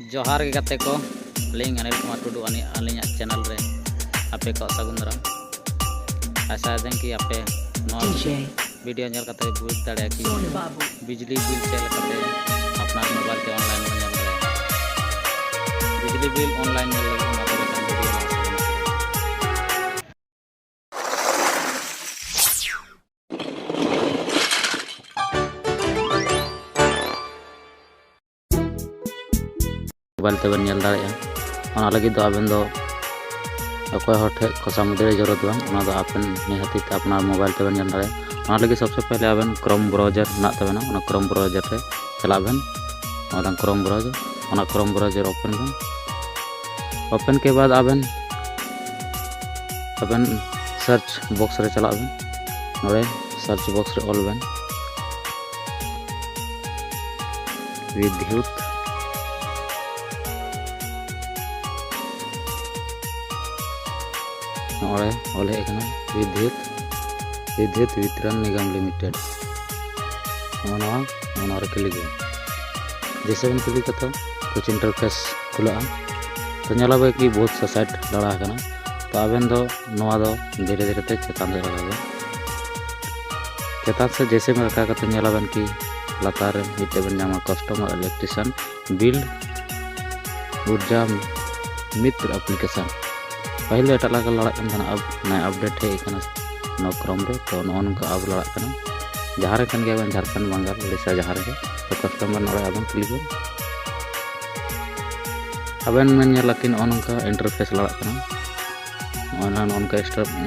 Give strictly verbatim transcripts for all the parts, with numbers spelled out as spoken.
ᱡᱚᱦᱟᱨ ᱜᱮ ᱜᱟᱛᱮ ᱠᱚ, ᱟᱹᱞᱤᱧ ᱚᱱᱤᱞ ᱠᱩᱢᱟᱨ ᱴᱩᱰᱩ, ᱟᱹᱞᱤᱧ, ᱟᱹᱞᱤᱧᱟᱜ ᱪᱮᱱᱮᱞ ᱨᱮ ᱟᱯᱮ ᱠᱚᱣᱟᱜ ᱥᱟᱹᱜᱩᱱ ᱫᱟᱨᱟᱢ᱾ ᱟᱥᱟᱭᱮᱫᱟᱹᱧ ᱠᱤ ᱟᱯᱮ ᱱᱚᱣᱟ ᱰᱤᱡᱮ᱾ ᱵᱷᱤᱰᱤᱭᱳ ᱧᱮᱞ ᱠᱟᱛᱮ ᱯᱮ ᱵᱩᱡᱽ ᱫᱟᱲᱮᱭᱟᱜᱼᱟ ᱠᱤ ᱥᱳᱱᱩ ᱵᱟᱵᱩ᱾ ᱵᱤᱡᱽᱞᱤ ᱵᱤᱞ ᱪᱮᱫ ᱞᱮᱠᱟᱛᱮ ᱟᱯᱱᱟᱨ ᱢᱳᱵᱟᱭᱤᱞ ᱛᱮ ᱚᱱᱞᱟᱭᱤᱱ ᱵᱚᱱ ᱧᱮᱞ ᱫᱟᱲᱮᱭᱟᱜᱼᱟ᱾ ᱵᱤᱡᱽᱞᱤ ᱵᱤᱞ ᱚᱱᱞᱟᱭᱤᱱ ᱧᱮᱞ ᱞᱟᱹᱜᱤᱫ ᱢᱟ ᱛᱚᱵᱮ ᱠᱷᱟᱱ ᱵᱷᱤᱰᱤᱭᱳ ᱞᱟᱦᱟ ᱥᱮᱫ ᱵᱚᱱ ᱢᱳᱵᱟᱭᱤᱞ ᱛᱮᱵᱮᱱ ᱧᱮᱞ ᱫᱟᱲᱮᱭᱟᱜᱼᱟ᱾ ᱚᱱᱟ ᱞᱟᱹᱜᱤᱫ ᱫᱚ ᱟᱵᱮᱱ ᱫᱚ ᱚᱠᱚᱭ ᱦᱚᱲ ᱴᱷᱮᱱ ᱠᱷᱚᱥᱟ ᱢᱩᱫᱤ ᱨᱮ ᱡᱚᱨᱩᱨᱟᱛ ᱵᱟᱝ, ᱚᱱᱟ ᱫᱚ ᱟᱵᱮᱱ ᱱᱤᱦᱟᱹᱛᱤ ᱛᱮ ᱟᱯᱱᱟᱨ ᱢᱳᱵᱟᱭᱤᱞ ᱛᱮᱵᱮᱱ ᱧᱮᱞ ᱫᱟᱲᱮᱭᱟᱜᱼᱟ᱾ ᱚᱱᱟ ᱞᱟᱹᱜᱤᱫ ᱥᱚᱵᱥᱮ ᱯᱮᱦᱞᱮ ᱟᱵᱮᱱ ᱠᱨᱳᱢ ᱵᱨᱟᱣᱡᱟᱨ ᱢᱮᱱᱟᱜ ᱛᱟᱵᱮᱱᱟ, ᱚᱱᱟ ᱠᱨᱳᱢ ᱵᱨᱟᱣᱡᱟᱨ ᱨᱮ ᱪᱟᱞᱟᱜ ᱵᱮᱱ᱾ ᱚᱱᱟ ᱠᱨᱳᱢ ᱵᱨᱟᱣᱡᱟᱨ, ᱚᱱᱟ ᱠᱨᱳᱢ ᱵᱨᱟᱣᱡᱟᱨ ᱳᱯᱮᱱ ᱵᱮᱱ᱾ ᱳᱯᱮᱱ ᱠᱮ ᱵᱟᱫ ᱟᱵᱮᱱ, ᱟᱵᱮᱱ ᱥᱟᱨᱪ ᱵᱚᱠᱥ ᱨᱮ ᱪᱟᱞᱟᱜ ᱵᱮᱱ᱾ ᱱᱚᱰᱮ ᱥᱟᱨᱪ ᱵᱚᱠᱥ ᱨᱮ ᱚᱞ ᱵᱮᱱ ᱵᱤᱫᱽᱭᱩᱛ᱾ ᱱᱚᱜᱼᱚᱭ ᱚᱞ ᱦᱮᱡ ᱟᱠᱟᱱᱟ ᱵᱤᱫᱽᱭᱩᱛ, ᱵᱤᱫᱽᱭᱩᱛ ᱵᱤᱛᱨᱚᱱ ᱱᱤᱜᱚᱢ ᱞᱤᱢᱤᱴᱮᱰ᱾ ᱱᱚᱜᱼᱚ ᱱᱚᱣᱟ, ᱱᱚᱜᱼᱚ ᱱᱚᱣᱟ ᱨᱮ ᱠᱞᱤᱠ ᱵᱮᱱ᱾ ᱡᱮᱭᱥᱮ ᱵᱮᱱ ᱠᱞᱤᱠ ᱠᱟᱛᱮ ᱠᱩᱪ ᱤᱱᱴᱟᱨᱯᱷᱮᱥ ᱠᱷᱩᱞᱟᱹᱜᱼᱟ᱾ ᱛᱚ ᱧᱮᱞᱟᱵᱮᱱ ᱠᱤ ᱵᱚᱦᱩᱛ ᱥᱟ ᱥᱟᱭᱤᱰ ᱞᱟᱲᱟ ᱟᱠᱟᱱᱟ᱾ ᱛᱚ ᱟᱵᱮᱱ ᱫᱚ ᱱᱚᱣᱟ ᱫᱚ ᱫᱷᱤᱨᱮ ᱫᱷᱤᱨᱮ ᱛᱮ ᱪᱮᱛᱟᱱ ᱥᱮᱫ ᱨᱟᱠᱟᱵ ᱵᱮᱱ᱾ ᱪᱮᱛᱟᱱ ᱥᱮᱫ ᱡᱮᱭᱥᱮ ᱵᱮᱱ ᱨᱟᱠᱟᱵ ᱠᱟᱛᱮ ᱧᱮᱞᱟᱵᱮᱱ ᱠᱤ ᱞᱟᱛᱟᱨ ᱨᱮ ᱢᱤᱫᱴᱮᱡ ᱵᱮᱱ ᱧᱟᱢᱟ ᱠᱟᱥᱴᱚᱢᱟᱨ ᱤᱞᱮᱠᱴᱨᱤᱥᱤᱭᱟᱱ ᱵᱤᱞ ᱩᱨᱡᱟ ᱢᱤᱛᱨ ᱟᱯᱞᱤᱠᱮᱥᱚᱱ᱾ ᱯᱟᱹᱦᱤᱞ ᱫᱚ ᱮᱴᱟᱜ ᱞᱮᱠᱟ ᱞᱟᱲᱟᱜ ᱠᱟᱱ ᱛᱟᱦᱮᱱᱟ, ᱟᱵ-, ᱱᱚᱣᱟ ᱟᱯᱰᱮᱴ ᱦᱮᱡ ᱟᱠᱟᱱᱟ ᱱᱚᱣᱟ ᱠᱨᱳᱢ ᱨᱮ, ᱛᱚ ᱱᱚᱜᱼᱚ ᱱᱚᱝᱠᱟ ᱟᱵ ᱞᱟᱲᱟᱜ ᱠᱟᱱᱟ᱾ ᱡᱟᱦᱟᱸ ᱨᱮ ᱠᱟᱱ ᱜᱮᱭᱟ ᱵᱮᱱ, ᱡᱷᱟᱲᱠᱷᱚᱸᱰ, ᱵᱟᱝᱜᱟᱞ, ᱩᱲᱤᱥᱥᱟ, ᱡᱟᱦᱟᱸ ᱨᱮᱜᱮ, ᱛᱚ ᱠᱟᱥᱴᱚᱢᱟᱨ ᱱᱚᱰᱮ ᱟᱵᱮᱱ ᱠᱞᱤᱠ ᱵᱮᱱ᱾ ᱟᱵᱮᱱ ᱵᱮᱱ ᱧᱮᱞᱟ ᱠᱤ ᱱᱚᱜᱼᱚ ᱱᱚᱝᱠᱟ ᱤᱱᱴᱟᱨᱯᱷᱮᱥ ᱞᱟᱲᱟᱜ ᱠᱟᱱᱟ᱾ ᱱᱚᱜᱼᱚᱭ ᱱᱚᱜᱼᱚ ᱱᱚᱝᱠᱟ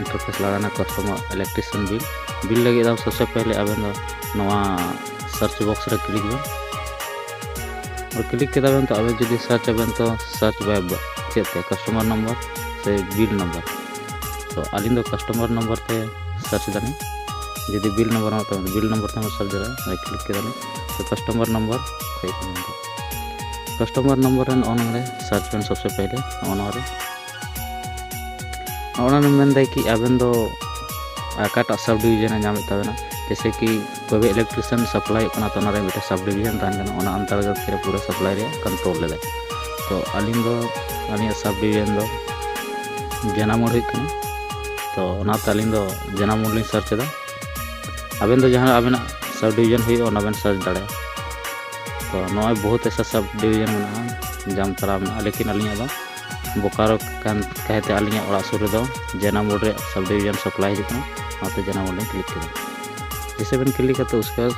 ᱤᱱᱴᱟᱨᱯᱷᱮᱥ ᱞᱟᱲᱟᱜ ᱠᱟᱱᱟ ᱠᱟᱥᱴᱚᱢᱟᱨ ᱤᱞᱮᱠᱴᱨᱤᱥᱤᱭᱟᱱ ᱵᱤᱞ᱾ ᱵᱤᱞ ᱞᱟᱹᱜᱤᱫ ᱫᱚ ᱥᱚᱵᱥᱮ ᱯᱮᱦᱞᱮ ᱟᱵᱮᱱ ᱫᱚ ᱱᱚᱣᱟ ᱥᱟᱨᱪ ᱵᱚᱠᱥ ᱨᱮ ᱠᱞᱤᱠ ᱵᱮᱱ᱾ ᱟᱨ ᱠᱞᱤᱠ ᱠᱮᱫᱟ ᱵᱮᱱ, ᱛᱚ ᱟᱵᱮᱱ ᱡᱩᱫᱤ ᱥᱟᱨᱪ ᱟᱵᱮᱱ, ᱛᱚ ᱥᱟᱨᱪ ᱵᱟᱭ ᱵᱟ-, ᱪᱮᱫ ᱛᱮ, ᱠᱟᱥᱴᱚᱢᱟᱨ ᱱᱚᱢᱵᱚᱨ ᱥᱮ ᱵᱤᱞ ᱱᱚᱢᱵᱚᱨ? ᱛᱚ ᱟᱹᱞᱤᱧ ᱫᱚ ᱠᱟᱥᱴᱚᱢᱟᱨ ᱱᱚᱢᱵᱚᱨ ᱛᱮ ᱥᱟᱨᱪ ᱫᱟᱞᱤᱧ᱾ ᱡᱩᱫᱤ ᱵᱤᱞ ᱱᱚᱢᱵᱚᱨ ᱢᱮᱱᱟᱜ ᱛᱟᱵᱮᱱ, ᱵᱤᱞ ᱱᱚᱢᱵᱚᱨ ᱛᱮᱦᱚᱸ ᱥᱟᱨᱪ ᱫᱟᱲᱮᱭᱟᱜᱼᱟ᱾ ᱠᱞᱤᱠ ᱠᱮᱫᱟᱞᱤᱧ, ᱛᱚ ᱠᱟᱥᱴᱚᱢᱟᱨ ᱱᱚᱢᱵᱚᱨ ᱠᱷᱚᱡ ᱠᱟᱱᱟ᱾ ᱠᱟᱥᱴᱚᱢᱟᱨ ᱱᱚᱢᱵᱚᱨ ᱨᱮ ᱱᱚᱜᱼᱚ ᱱᱚᱰᱮ ᱥᱟᱨᱪ ᱵᱮᱱ ᱥᱚᱵᱥᱮ ᱯᱮᱦᱞᱮ, ᱱᱚᱜᱼᱚ ᱱᱚᱣᱟ ᱨᱮ᱾ ᱱᱚᱜᱼᱚ ᱱᱚᱰᱮ ᱢᱮᱱᱫᱟᱭ ᱠᱤ ᱟᱵᱮᱱ ᱫᱚ ᱚᱠᱟᱴᱟᱜ ᱥᱟᱵ ᱰᱤᱵᱤᱡᱚᱱᱮ ᱧᱟᱢᱮᱫ ᱛᱟᱵᱮᱱᱟ᱾ ᱡᱮᱭᱥᱮ ᱠᱤ ᱠᱚᱵᱮ ᱤᱞᱮᱠᱴᱨᱤᱥᱤᱭᱟᱱ ᱥᱟᱯᱞᱟᱭᱚᱜ ᱠᱟᱱᱟ, ᱛᱚ ᱚᱱᱟ ᱨᱮ ᱢᱤᱫᱴᱮᱱ ᱥᱟᱵ ᱰᱤᱵᱷᱤᱡᱚᱱ ᱛᱟᱦᱮᱱ ᱠᱟᱱᱟ, ᱚᱱᱟ ᱚᱱᱛᱚᱨᱜᱚᱛ ᱨᱮ ᱯᱩᱨᱟᱹ ᱥᱟᱯᱞᱟᱭ ᱨᱮᱭᱟᱜ ᱠᱚᱱᱴᱨᱳᱞ ᱞᱮᱫᱟᱭ᱾ ᱛᱚ ᱟᱹᱞᱤᱧ ᱫᱚ, ᱟᱹᱞᱤᱧᱟᱜ ᱥᱟᱵ ᱰᱤᱵᱷᱤᱡᱚᱱ ᱫᱚ ᱡᱮᱱᱟ ᱢᱳᱲ ᱦᱩᱭᱩᱜ ᱠᱟᱱᱟ᱾ ᱛᱚ ᱚᱱᱟᱛᱮ ᱟᱹᱞᱤᱧ ᱫᱚ ᱡᱮᱱᱟ ᱢᱳᱲ ᱞᱤᱧ ᱥᱟᱨᱪ ᱮᱫᱟ᱾ ᱟᱵᱮᱱ ᱫᱚ ᱡᱟᱦᱟᱸ ᱟᱵᱮᱱᱟᱜ ᱥᱟᱵ ᱰᱤᱵᱷᱤᱡᱚᱱ ᱦᱩᱭᱩᱜᱼᱟ, ᱚᱱᱟ ᱵᱮᱱ ᱥᱟᱨᱪ ᱫᱟᱲᱮᱭᱟᱜᱼᱟ᱾ ᱛᱚ ᱱᱚᱜᱼᱚᱭ ᱵᱚᱦᱩᱛ ᱮᱥᱟ ᱥᱟᱵ ᱰᱤᱵᱷᱤᱡᱚᱱ ᱢᱮᱱᱟᱜᱼᱟ, ᱡᱟᱢᱛᱟᱲᱟ ᱢᱮᱱᱟᱜᱼᱟ, ᱞᱮᱠᱤᱱ ᱟᱹᱞᱤᱧᱟᱜ ᱫᱚ ᱵᱳᱠᱟᱨᱳ ᱠᱟᱱ ᱠᱟᱭᱛᱮ ᱟᱹᱞᱤᱧᱟᱜ ᱚᱲᱟᱜ ᱥᱩᱨ ᱨᱮᱫᱚ ᱡᱮᱱᱟ ᱢᱳᱲ ᱨᱮᱭᱟᱜ ᱥᱟᱵ ᱰᱤᱵᱷᱤᱡᱚᱱ ᱥᱟᱯᱞᱟᱭ ᱦᱤᱡᱩᱜ ᱠᱟᱱᱟ, ᱚᱱᱟᱛᱮ ᱡᱮᱱᱟ ᱢᱳᱲ ᱞᱤᱧ ᱠᱞᱤᱠ ᱠᱮᱫᱟ᱾ ᱡᱮᱥᱮ ᱵᱮᱱ ᱠᱞᱤᱠᱟ, ᱛᱚ ᱩᱥᱠᱮ ᱵᱟᱫ,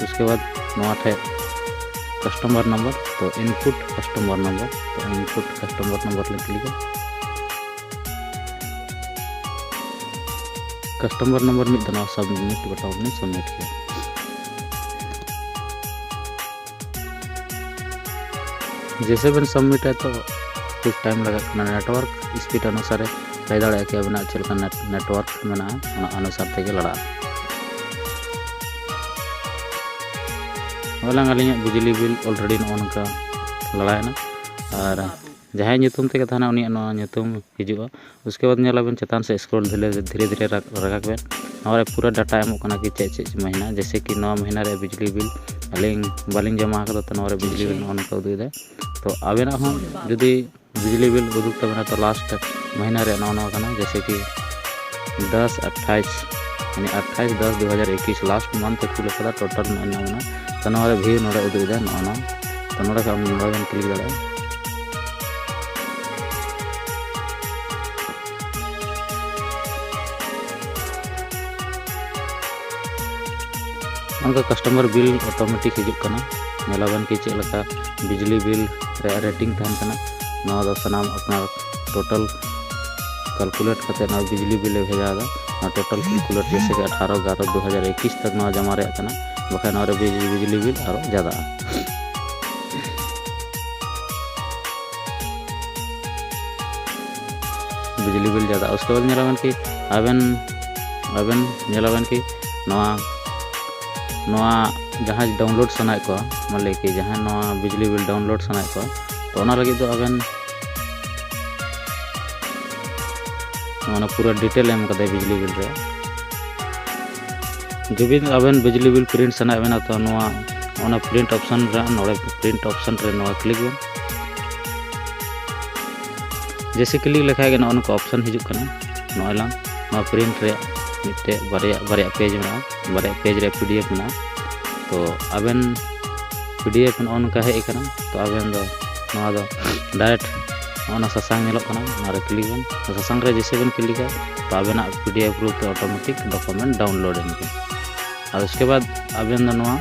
ᱩᱥᱠᱮ ᱵᱟᱫ ᱱᱚᱣᱟ ᱴᱷᱮᱡ ᱠᱟᱥᱴᱚᱢᱟᱨ ᱱᱟᱢᱵᱟᱨ, ᱛᱚ ᱤᱱᱯᱩᱴ ᱠᱟᱥᱴᱚᱢᱟᱨ ᱱᱟᱢᱵᱟᱨ, ᱛᱚ ᱤᱱᱯᱩᱴ ᱠᱟᱥᱴᱚᱢᱟᱨ ᱱᱟᱢᱵᱟᱨ ᱞᱤᱧ ᱠᱞᱤᱠᱟ᱾ ᱠᱟᱥᱴᱚᱢᱟᱨ ᱱᱟᱢᱵᱟᱨ ᱢᱤᱫ ᱫᱚ ᱱᱚᱣᱟ ᱥᱟᱵᱢᱤᱴ ᱵᱟᱴᱚᱱ ᱨᱮᱞᱤᱧ ᱥᱟᱵᱢᱤᱴ ᱠᱮᱫᱟ᱾ ᱡᱮᱥᱮ ᱵᱮᱱ ᱥᱟᱵᱢᱤᱴᱟ, ᱛᱚ ᱠᱩᱪ ᱴᱟᱭᱤᱢ ᱞᱟᱜᱟᱜ ᱠᱟᱱᱟ᱾ ᱱᱮᱴᱣᱟᱨᱠ ᱥᱯᱤᱰ ᱚᱱᱩᱥᱟᱨᱮ ᱞᱟᱹᱭ ᱫᱟᱲᱮᱭᱟᱜᱼᱟ ᱠᱤ ᱟᱵᱤᱱᱟᱜ ᱪᱮᱫ ᱞᱮᱠᱟ ᱱᱮᱴ-, ᱱᱮᱴᱣᱟᱨᱠ ᱢᱮᱱᱟᱜᱼᱟ, ᱚᱱᱟ ᱚᱱᱩᱥᱟᱨ ᱛᱮᱜᱮ ᱞᱟᱲᱟᱜᱼᱟ᱾ ᱱᱚᱜᱼᱚᱭ ᱞᱟᱝ ᱟᱹᱞᱤᱧᱟᱜ ᱵᱤᱡᱽᱞᱤ ᱵᱤᱞ ᱚᱞᱨᱮᱰᱤ ᱱᱚᱜᱼᱚ ᱱᱚᱝᱠᱟ ᱞᱟᱲᱟᱭᱮᱱᱟ᱾ ᱟᱨ ᱡᱟᱦᱟᱸᱭ ᱧᱩᱛᱩᱢ ᱛᱮᱜᱮ ᱛᱟᱦᱮᱱᱟ, ᱩᱱᱤᱭᱟᱜ ᱱᱚᱣᱟ ᱧᱩᱛᱩᱢ ᱦᱤᱡᱩᱜᱼᱟ᱾ ᱩᱥᱠᱮ ᱵᱟᱫ ᱧᱮᱞᱟᱵᱮᱱ ᱪᱮᱛᱟᱱ ᱥᱮᱫ ᱥᱠᱨᱚᱞ ᱫᱷᱤᱨᱮ ᱫᱷᱤᱨᱮ ᱫᱷᱤᱨᱮ ᱨᱟᱠ-, ᱨᱟᱠᱟᱵ ᱵᱮᱱ᱾ ᱱᱚᱣᱟ ᱨᱮ ᱯᱩᱨᱟᱹ ᱰᱟᱴᱟ ᱮᱢᱚᱜ ᱠᱟᱱᱟ ᱠᱤ ᱪᱮᱫ ᱪᱮᱫ ᱢᱟᱹᱦᱤᱱᱟ, ᱡᱮᱭᱥᱮ ᱠᱤ ᱱᱚᱣᱟ ᱢᱟᱹᱦᱤᱱᱟ ᱨᱮ ᱵᱤᱡᱽᱞᱤ ᱵᱤᱞ ᱟᱹᱞᱤᱧ ᱵᱟᱹᱞᱤᱧ ᱡᱚᱢᱟ ᱟᱠᱟᱫᱟ, ᱛᱚ ᱱᱚᱣᱟ ᱨᱮ ᱵᱤᱡᱽᱞᱤ ᱵᱤᱞ ᱱᱚᱜᱼᱚ ᱱᱚᱝᱠᱟ ᱩᱫᱩᱜ ᱮᱫᱟᱭ᱾ ᱛᱚ ᱟᱵᱮᱱᱟᱜ ᱦᱚᱸ ᱡᱩᱫᱤ ᱵᱤᱡᱽᱞᱤ ᱵᱤᱞ ᱩᱫᱩᱜ ᱛᱟᱵᱮᱱᱟ, ᱛᱚ ᱞᱟᱥᱴ ᱢᱟᱹᱦᱤᱱᱟ ᱨᱮ ᱱᱚᱜᱼᱚ ᱱᱚᱣᱟ ᱠᱟᱱᱟ, ᱡᱮᱭᱥᱮ ᱠᱤ ᱫᱟᱥ ᱟᱴᱷᱟᱭᱤᱥ, ᱢᱟᱱᱮ ᱟᱴᱷᱟᱭᱤᱥ ᱫᱟᱥ ᱫᱩ ᱦᱟᱡᱟᱨ ᱮᱠᱩᱥ ᱞᱟᱥᱴ ᱢᱟᱱᱛᱷ ᱮ ᱠᱩᱞ ᱟᱠᱟᱫᱟ, ᱴᱳᱴᱟᱞ ᱱᱚᱜᱼᱚᱭ ᱱᱚᱣᱟ ᱢᱮᱱᱟᱜᱼᱟ᱾ ᱛᱚ ᱱᱚᱣᱟ ᱨᱮ ᱵᱷᱤᱭᱩ ᱱᱚᱰᱮ ᱩᱫᱩᱜ ᱮᱫᱟ, ᱱᱚᱜᱼᱚ ᱱᱚᱣᱟ᱾ ᱛᱚ ᱱᱚᱰᱮ ᱠᱷᱚᱱ ᱱᱚᱰᱮ ᱵᱮᱱ ᱠᱞᱤᱠ ᱫᱟᱲᱮᱭᱟᱜᱼᱟ᱾ ᱚᱱᱠᱟ ᱠᱟᱥᱴᱚᱢᱟᱨ ᱵᱤᱞ ᱚᱴᱳᱢᱮᱴᱤᱠ ᱦᱤᱡᱩᱜ ᱠᱟᱱᱟ᱾ ᱧᱮᱞᱟᱵᱮᱱ ᱠᱤ ᱪᱮᱫ ᱞᱮᱠᱟ ᱵᱤᱡᱽᱞᱤ ᱵᱤᱞ ᱨᱮᱭᱟᱜ ᱨᱮᱴᱤᱝ ᱛᱟᱦᱮᱱ ᱠᱟᱱᱟ᱾ ᱱᱚᱣᱟ ᱫᱚ ᱥᱟᱱᱟᱢ ᱟᱯᱱᱟᱨ ᱴᱳᱴᱟᱞ ᱠᱟᱞᱠᱩᱞᱮᱴ ᱠᱟᱛᱮ ᱱᱚᱣᱟ ᱵᱤᱡᱽᱞᱤ ᱵᱤᱞ ᱮ ᱵᱷᱮᱡᱟ ᱮᱫᱟ᱾ ᱱᱚᱣᱟ ᱴᱳᱴᱟᱞ ᱠᱟᱞᱠᱩᱞᱮᱴ ᱡᱮᱭᱥᱮ ᱠᱤ ᱟᱴᱷᱟᱨᱚ ᱮᱜᱟᱨᱚ ᱫᱩ ᱦᱟᱡᱟᱨ ᱮᱠᱩᱥ ᱛᱟᱠ ᱱᱚᱣᱟ ᱡᱚᱢᱟ ᱨᱮᱭᱟᱜ ᱠᱟᱱᱟ, ᱵᱟᱠᱷᱟᱱ ᱱᱚᱣᱟ ᱨᱮ ᱵᱤᱡᱽ-, ᱵᱤᱡᱽᱞᱤ ᱵᱤᱞ ᱟᱨᱚ ᱡᱟᱫᱟᱜᱼᱟ᱾ ᱵᱤᱡᱽᱞᱤ ᱵᱤᱞ ᱡᱟᱫᱟᱜᱼᱟ᱾ ᱩᱥᱠᱮ ᱵᱟᱫ ᱧᱮᱞᱟᱵᱮᱱ ᱠᱤ ᱟᱵᱮᱱ, ᱟᱵᱮᱱ ᱧᱮᱞᱟᱵᱮᱱ ᱠᱤ ᱱᱚᱣᱟ, ᱱᱚᱣᱟ ᱡᱟᱦᱟᱸᱭ ᱰᱟᱣᱩᱱᱞᱳᱰ ᱥᱟᱱᱟᱭᱮᱫ ᱠᱚᱣᱟ, ᱢᱟᱱᱮ ᱠᱤ ᱡᱟᱦᱟᱸᱭ ᱱᱚᱣᱟ ᱵᱤᱡᱽᱞᱤ ᱵᱤᱞ ᱰᱟᱣᱩᱱᱞᱳᱰ ᱥᱟᱱᱟᱭᱮᱫ ᱠᱚᱣᱟ, ᱛᱚ ᱚᱱᱟ ᱞᱟᱹᱜᱤᱫ ᱫᱚ ᱟᱵᱮᱱ ᱚᱱᱟ ᱯᱩᱨᱟᱹ ᱰᱤᱴᱮᱞ ᱮᱢ ᱠᱟᱫᱟᱭ ᱵᱤᱡᱽᱞᱤ ᱵᱤᱞ ᱨᱮ᱾ ᱡᱩᱫᱤ ᱟᱵᱮᱱ ᱵᱤᱡᱽᱞᱤ ᱵᱤᱞ ᱯᱨᱤᱱᱴ ᱥᱟᱱᱟᱭᱮᱫ ᱵᱮᱱᱟ, ᱛᱚ ᱱᱚᱣᱟ ᱚᱱᱟ ᱯᱨᱤᱱᱴ ᱚᱯᱥᱚᱱ ᱨᱮ, ᱱᱚᱰᱮ ᱯᱨᱤᱱᱴ ᱚᱯᱥᱚᱱ ᱨᱮ ᱱᱚᱣᱟ ᱠᱞᱤᱠ ᱵᱮᱱ᱾ ᱡᱮᱭᱥᱮ ᱠᱞᱤᱠ ᱞᱮᱠᱷᱟᱡ ᱜᱮ ᱱᱚᱜᱼᱚ ᱱᱚᱝᱠᱟ ᱚᱯᱥᱚᱱ ᱦᱤᱡᱩᱜ ᱠᱟᱱᱟ᱾ ᱱᱚᱜᱼᱚᱭ ᱞᱟᱝ ᱱᱚᱣᱟ ᱯᱨᱤᱱᱴ ᱨᱮᱭᱟᱜ ᱢᱤᱫᱴᱮᱡ ᱵᱟᱨᱭᱟ, ᱵᱟᱨᱭᱟ ᱯᱮᱡᱽ ᱢᱮᱱᱟᱜᱼᱟ, ᱵᱟᱨᱭᱟ ᱯᱮᱡᱽ ᱨᱮ ᱯᱤ ᱰᱤ ᱮᱯᱷ ᱢᱮᱱᱟᱜᱼᱟ᱾ ᱛᱚ ᱟᱵᱮᱱ ᱯᱤ ᱰᱤ ᱮᱯᱷ ᱱᱚᱜᱼᱚ ᱱᱚᱝᱠᱟ ᱦᱮᱡ ᱟᱠᱟᱱᱟ᱾ ᱛᱚ ᱟᱵᱮᱱ ᱫᱚ ᱱᱚᱣᱟ ᱫᱚ ᱰᱟᱭᱨᱮᱠᱴ ᱱᱚᱜᱼᱚ ᱱᱟ ᱥᱟᱥᱟᱝ ᱧᱮᱞᱚᱜ ᱠᱟᱱᱟ, ᱚᱱᱟ ᱨᱮ ᱠᱞᱤᱠ ᱵᱮᱱ᱾ ᱥᱟᱥᱟᱝ ᱨᱮ ᱡᱮᱭᱥᱮ ᱵᱮᱱ ᱠᱞᱤᱠᱟ, ᱛᱚ ᱟᱵᱮᱱᱟᱜ ᱯᱤ ᱰᱤ ᱮᱯᱷ ᱨᱩᱯ ᱛᱮ ᱚᱴᱳᱢᱮᱴᱤᱠ ᱰᱚᱠᱩᱢᱮᱱᱴ ᱰᱟᱣᱩᱱᱞᱳᱰ ᱮᱱ ᱜᱮ᱾ ᱟᱨ ᱩᱥᱠᱮ ᱵᱟᱫ ᱟᱵᱮᱱ ᱫᱚ ᱱᱚᱣᱟ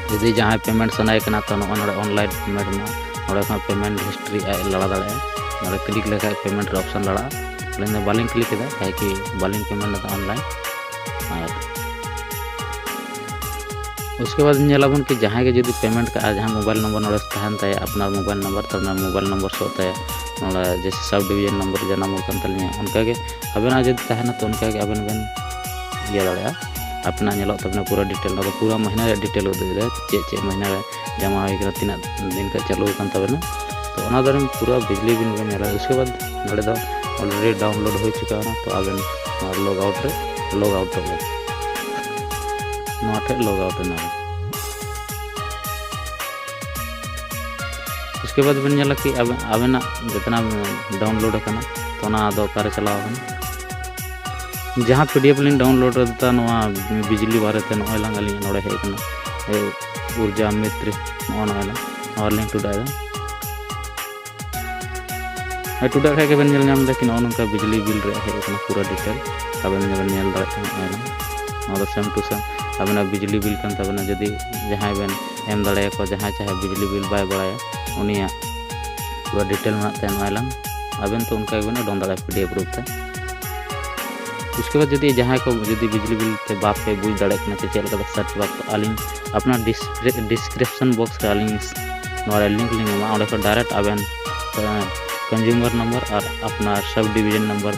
ᱡᱩᱫᱤ ᱡᱟᱦᱟᱸᱭ ᱯᱮᱢᱮᱱᱴ ᱥᱟᱱᱟᱭᱮ ᱠᱟᱱᱟ, ᱛᱚ ᱱᱚᱜᱼᱚᱭ ᱱᱚᱰᱮ ᱚᱱᱞᱟᱭᱤᱱ ᱯᱮᱢᱮᱱᱴ ᱢᱮᱱᱟᱜᱼᱟ, ᱱᱚᱰᱮ ᱠᱷᱚᱱ ᱯᱮᱢᱮᱱᱴ ᱦᱤᱥᱴᱨᱤ ᱟᱡ ᱞᱟᱲᱟ ᱫᱟᱲᱮᱭᱟᱜᱼᱟ᱾ ᱱᱚᱰᱮ ᱠᱞᱤᱠ ᱞᱮᱠᱷᱟᱡ ᱯᱮᱢᱮᱱᱴ ᱨᱮ ᱚᱯᱥᱚᱱ ᱞᱟᱲᱟᱜᱼᱟ᱾ ᱟᱹᱞᱤᱧ ᱫᱚ ᱵᱟᱹᱞᱤᱧ ᱠᱞᱤᱠ ᱮᱫᱟ, ᱠᱟᱦᱮ ᱠᱤ ᱵᱟᱹᱞᱤᱧ ᱯᱮᱢᱮᱱᱴ ᱮᱫᱟ ᱚᱱᱞᱟᱭᱤᱱ᱾ ᱟᱨ ᱩᱥᱠᱮ ᱵᱟᱫ ᱧᱮᱞᱟᱵᱚᱱ ᱠᱤ ᱡᱟᱦᱟᱸᱭ ᱜᱮ ᱡᱩᱫᱤ ᱯᱮᱢᱮᱱᱴ ᱠᱟᱜᱼᱟ, ᱡᱟᱦᱟᱸ ᱢᱳᱵᱟᱭᱤᱞ ᱱᱚᱢᱵᱚᱨ ᱱᱚᱰᱮ ᱛᱟᱦᱮᱱ ᱛᱟᱭᱟ, ᱟᱯᱱᱟᱨ ᱢᱳᱵᱟᱭᱤᱞ ᱱᱚᱢᱵᱚᱨ, ᱛᱚ ᱚᱱᱟ ᱢᱳᱵᱟᱭᱤᱞ ᱱᱚᱢᱵᱚᱨ ᱥᱚᱜ ᱛᱟᱭᱟ, ᱱᱚᱰᱮ ᱡᱮᱭᱥᱮ ᱥᱟᱵ ᱰᱤᱵᱤᱡᱚᱱ ᱱᱚᱢᱵᱚᱨ ᱡᱟᱱᱟᱢ ᱠᱟᱱ ᱛᱟᱹᱞᱤᱧᱟ, ᱚᱱᱠᱟᱜᱮ ᱟᱵᱮᱱᱟᱜ ᱡᱩᱫᱤ ᱛᱟᱦᱮᱱᱟ, ᱛᱚ ᱚᱱᱠᱟᱜᱮ ᱟᱵᱮᱱ ᱵᱮᱱ ᱤᱭᱟᱹ ᱫᱟᱲᱮᱭᱟᱜᱼᱟ, ᱟᱯᱮᱱᱟᱜ ᱧᱮᱞᱚᱜ ᱛᱟᱵᱮᱱᱟ ᱯᱩᱨᱟᱹ ᱰᱤᱴᱮᱞ᱾ ᱱᱚᱣᱟ ᱫᱚ ᱯᱩᱨᱟᱹ ᱢᱟᱹᱦᱱᱟᱹ ᱨᱮᱭᱟᱜ ᱰᱤᱴᱮᱞ ᱩᱫᱩᱜ ᱮᱫᱟ, ᱪᱮᱫ ᱪᱮᱫ ᱢᱟᱹᱦᱱᱟᱹ ᱨᱮ ᱡᱚᱢᱟ ᱦᱩᱭ ᱠᱟᱱᱟ, ᱛᱤᱱᱟᱹᱜ ᱫᱤᱱ ᱠᱷᱚᱱ ᱪᱟᱹᱞᱩ ᱟᱠᱟᱱ ᱛᱟᱵᱮᱱᱟ᱾ ᱛᱚ ᱚᱱᱟ ᱫᱚ ᱯᱩᱨᱟᱹ ᱵᱤᱡᱽᱞᱤ ᱵᱤᱞ ᱵᱮᱱ ᱧᱮᱞᱟ᱾ ᱩᱥᱠᱮ ᱵᱟᱫ ᱱᱚᱰᱮ ᱫᱚ ᱚᱞᱨᱮᱰᱤ ᱰᱟᱣᱩᱱᱞᱳᱰ ᱦᱩᱭ ᱪᱩᱠᱟ ᱠᱟᱱᱟ, ᱛᱚ ᱟᱵᱮᱱ ᱱᱚᱣᱟ ᱞᱚᱜ ᱟᱣᱩᱴ ᱨᱮ ᱞᱚᱜ ᱟᱣᱩᱴᱚᱜ ᱵᱮᱱ, ᱱᱚᱣᱟ ᱴᱷᱮᱱ ᱞᱚᱜ ᱟᱣᱩᱴ ᱮᱱᱟ ᱵᱮᱱ᱾ ᱩᱥᱠᱮ ᱵᱟᱫ ᱵᱮᱱ ᱧᱮᱞᱟ ᱠᱤ ᱟᱵᱮ-, ᱟᱵᱮᱱᱟᱜ ᱡᱮᱛᱱᱟ ᱰᱟᱣᱩᱱᱞᱳᱰ ᱟᱠᱟᱱᱟ, ᱛᱚ ᱚᱱᱟ ᱫᱚ ᱚᱠᱟᱨᱮ ᱪᱟᱞᱟᱣ ᱟᱠᱟᱱᱟ᱾ ᱡᱟᱦᱟᱸ ᱯᱤ ᱰᱤ ᱮᱯᱷ ᱞᱤᱧ ᱰᱟᱣᱩᱱᱞᱳᱰ ᱞᱮᱫᱟ, ᱱᱚᱣᱟ ᱵᱤᱡᱽᱞᱤ ᱵᱟᱨᱮᱛᱮ, ᱱᱚᱜᱼᱚᱭ ᱞᱟᱝ ᱟᱹᱞᱤᱧ ᱱᱚᱰᱮ ᱦᱮᱡ ᱟᱠᱟᱱᱟ, ᱮ, ᱩᱨᱡᱟ ᱢᱤᱛᱨᱤ, ᱱᱚᱜᱼᱚ ᱱᱚᱜᱼᱚᱭ ᱞᱟᱝ, ᱱᱚᱣᱟ ᱨᱮᱞᱤᱧ ᱴᱩᱰᱟᱹᱜ ᱮᱫᱟ᱾ ᱦᱮᱸ, ᱴᱩᱰᱟᱹᱜ ᱠᱷᱟᱡ ᱜᱮᱵᱮᱱ ᱧᱮᱞ ᱧᱟᱢ ᱮᱫᱟ ᱠᱤ ᱱᱚᱜᱼᱚ ᱱᱚᱝᱠᱟ ᱵᱤᱡᱽᱞᱤ ᱵᱤᱞ ᱨᱮᱭᱟᱜ ᱦᱮᱡ ᱟᱠᱟᱱᱟ ᱯᱩᱨᱟᱹ ᱰᱤᱴᱮᱞ᱾ ᱟᱵᱮᱱ ᱵᱮᱱ ᱧᱮᱞ ᱫᱟᱲᱮᱭᱟᱜ ᱠᱟᱱᱟ, ᱱᱚᱜᱼᱚᱭ ᱱᱚᱣᱟ ᱫᱚ ᱥᱮᱢ ᱴᱩ ᱥᱮᱢ ᱟᱵᱮᱱᱟᱜ ᱵᱤᱡᱽᱞᱤ ᱵᱤᱞ ᱠᱟᱱ ᱛᱟᱵᱮᱱᱟ᱾ ᱡᱩᱫᱤ ᱡᱟᱦᱟᱸᱭ ᱵᱮᱱ ᱮᱢ ᱫᱟᱲᱮᱭᱟᱠᱚᱣᱟ, ᱡᱟᱦᱟᱸᱭ ᱪᱟᱦᱮ ᱵᱤᱡᱽᱞᱤ ᱵᱤᱞ ᱵᱟᱭ ᱵᱟᱲᱟᱭᱟ, ᱩᱱᱤᱭᱟᱜ ᱯᱩᱨᱟᱹ ᱰᱤᱴᱮᱞ ᱢᱮᱱᱟᱜ ᱛᱟᱭᱟ, ᱱᱚᱜᱼᱚᱭ ᱞᱟᱝ ᱟᱵᱮᱱ ᱛᱚ ᱚᱱᱠᱟ ᱜᱮᱵᱮᱱ ᱩᱰᱩᱝ ᱫᱟᱲᱮᱭᱟᱜᱼᱟ ᱯᱤ ᱰᱤ ᱮᱯᱷ ᱨᱩᱯ ᱛᱮ᱾ ᱩᱥᱠᱮ ᱵᱟᱫ ᱡᱩᱫᱤ ᱡᱟᱦᱟᱸᱭ ᱠᱚ ᱡᱩᱫᱤ ᱵᱤᱡᱽᱞᱤ ᱵᱤᱞ ᱛᱮ ᱵᱟᱯᱮ ᱵᱩᱡᱽ ᱫᱟᱲᱮᱭᱟᱜ ᱠᱟᱱᱟ ᱪᱮ ᱪᱮᱫ ᱞᱮᱠᱟᱛᱮ ᱥᱟᱨᱪ ᱵᱟᱯ, ᱟᱹᱞᱤᱧ ᱟᱯᱱᱟᱨ ᱰᱤᱥᱠᱨᱤᱯᱥᱚᱱ ᱵᱚᱠᱥ ᱨᱮ ᱟᱹᱞᱤᱧ ᱱᱚᱣᱟ ᱨᱮ ᱞᱤᱝᱠ ᱞᱤᱧ ᱮᱢᱟ, ᱚᱸᱰᱮ ᱠᱷᱚᱱ ᱰᱟᱭᱨᱮᱠᱴ ᱟᱵᱮᱱ ᱠᱚᱱᱡᱩᱢᱟᱨ ᱱᱟᱢᱵᱟᱨ ᱟᱨ ᱟᱯᱱᱟᱨ ᱥᱟᱵ ᱰᱤᱵᱤᱡᱚᱱ ᱱᱟᱢᱵᱟᱨ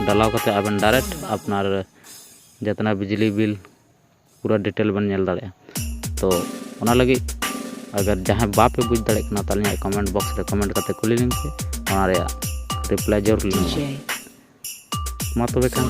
ᱰᱟᱞᱟᱣ ᱠᱟᱛᱮ ᱟᱵᱮᱱ ᱰᱟᱭᱨᱮᱠᱴ ᱟᱯᱱᱟᱨ ᱡᱮᱛᱱᱟ ᱵᱤᱡᱽᱞᱤ ᱵᱤᱞ ᱯᱩᱨᱟᱹ ᱰᱤᱴᱮᱞ ᱵᱮᱱ ᱧᱮᱞ ᱫᱟᱲᱮᱭᱟᱜᱼᱟ᱾ ᱛᱚ ᱚᱱᱟ ᱞᱟᱹᱜᱤᱫ ᱟᱜᱟᱨ ᱡᱟᱦᱟᱸᱭ ᱵᱟᱯᱮ ᱵᱩᱡᱽ ᱫᱟᱲᱮᱭᱟᱜ ᱠᱟᱱᱟ, ᱛᱟᱦᱚᱞᱮ ᱤᱧᱟᱹᱜ ᱠᱚᱢᱮᱱᱴ ᱵᱚᱠᱥ ᱨᱮ ᱠᱚᱢᱮᱱᱴ ᱠᱟᱛᱮ ᱠᱩᱞᱤ ᱞᱤᱧ ᱯᱮ, ᱚᱱᱟ ᱨᱮᱭᱟᱜ ᱨᱤᱯᱞᱟᱭ ᱡᱟᱹᱨᱩᱲ ᱞᱤᱧ ᱮᱢᱟ᱾ ᱢᱟ ᱛᱚᱵᱮ ᱠᱷᱟᱱ